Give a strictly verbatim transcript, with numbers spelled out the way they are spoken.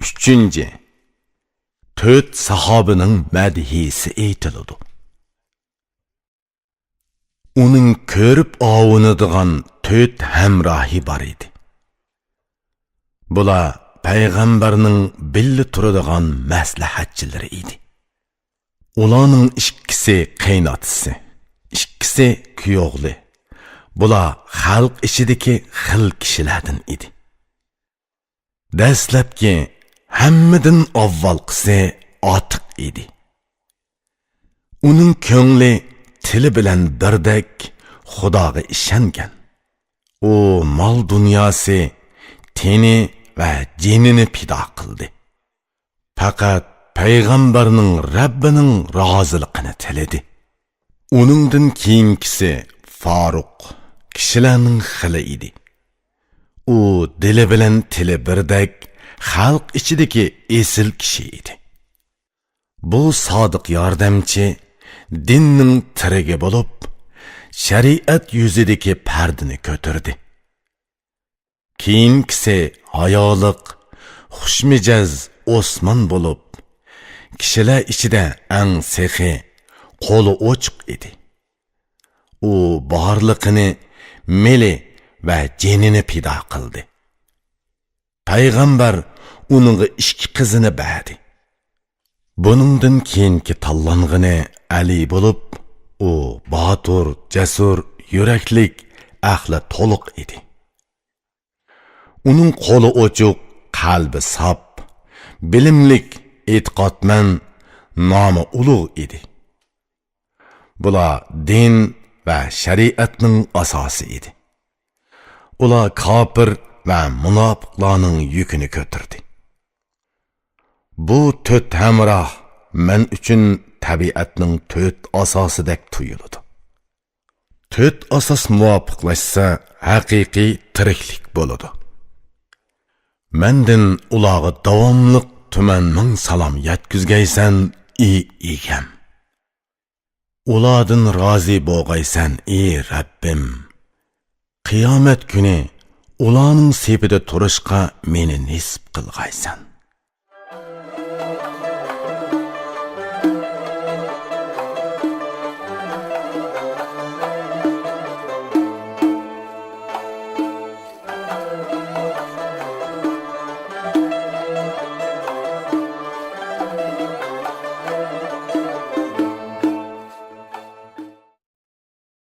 ئۈچىنچى، تۆت ساھابىنىڭ مەدھىيسى ئېيتىلىدۇ. ئۇنىڭ كۆرۈپ ئاۋۇنىدىغان تۆت ھەمراھى بار ئىدى. بۇلار پەيغەمبەرنىڭ بىللە تۇرىدىغان مەسلىھەتچىلىرى ئىدى. ئۇلارنىڭ ئىككىسى قېيىنئاتىسى، ئىككىسى كۈيئوغلى. بۇلار خەلق ئىچىدىكى خىل كىشىلەردىن ئىدى. دەسلەپكى، ھەممىدىن ئاۋۋالقىسى ئاتىق ئىدى. ئۇنىڭ كۆڭلى تىلى بىلەن بىردەك خۇداغا ئىشەنگەن. ئۇ مال-دۇنياسى، تېنى ۋە جېنىنى پىدا قىلدى. پەقەت پەيغەمبەرنىڭ رەببىنىڭ رازىلىقىنى تىلىدى. ئۇنىڭدىن كېيىنكىسى فاروق، كىشىلەرنىڭ خىلى ئىدى. ئۇ دىلى بىلەن تىلى بىردەك خەلق ئىچىدىكى ئېسىل كىشى ئىدى. بۇ سادىق ياردەمچى دىننىڭ تىرىگى بولۇپ، شەرىئەت يۈزىدىكى پەردىنى كۆتۈردى. كېيىنكىسى ھايالىق، خۇشمىجەز ئوسمان بولۇپ، كىشىلەر ئىچىدە ئەڭ سېخىي، قولى ئوچۇق ئىدى. ئۇ بارلىقىنى، مېلى ۋە جېنىنى پىدا قىلدى. پەيغەمبەر ئۇنىڭغا ئىككى قىزىنى بەردى. بۇنىڭدىن كېيىنكى تاللانغىنى ئەلى بولۇپ، ئۇ باتۇر، جەسۇر، يۈرەكلىك، ئەقلى تولۇق ئىدى. ئۇنىڭ قولى ئوچۇق، قەلبى ساپ، بىلىملىك، ئېتىقادمەن، نامى ئۇلۇغ ئىدى. بۇلار دىن ۋە شەرىئەتنىڭ ئاساسى ئىدى. ئۇلار كاپىر ۋە مۇناپىقلارنىڭ يۈكىنى كۆتۈردى. بۇ تۆت ھەمراھ مەن ئۈچۈن تەبىئەتنىڭ تۆت ئاساسىدەك تۇيۇلىدۇ. تۆت ئاساس مۇۋاپىقلاشسا، ھەقىقىي تىرىكلىك بولىدۇ. مەندىن ئۇلارغا داۋاملىق تۈمەن مىڭ سالام يەتكۈزگەيسەن، ئى ئىگەم. ئۇلاردىن رازى بولغايسەن، ئى رەببىم. قىيامەت كۈنى ئۇلارنىڭ سېپىدە تۇرۇشقا مېنى نېسىپ قىلغايسەن.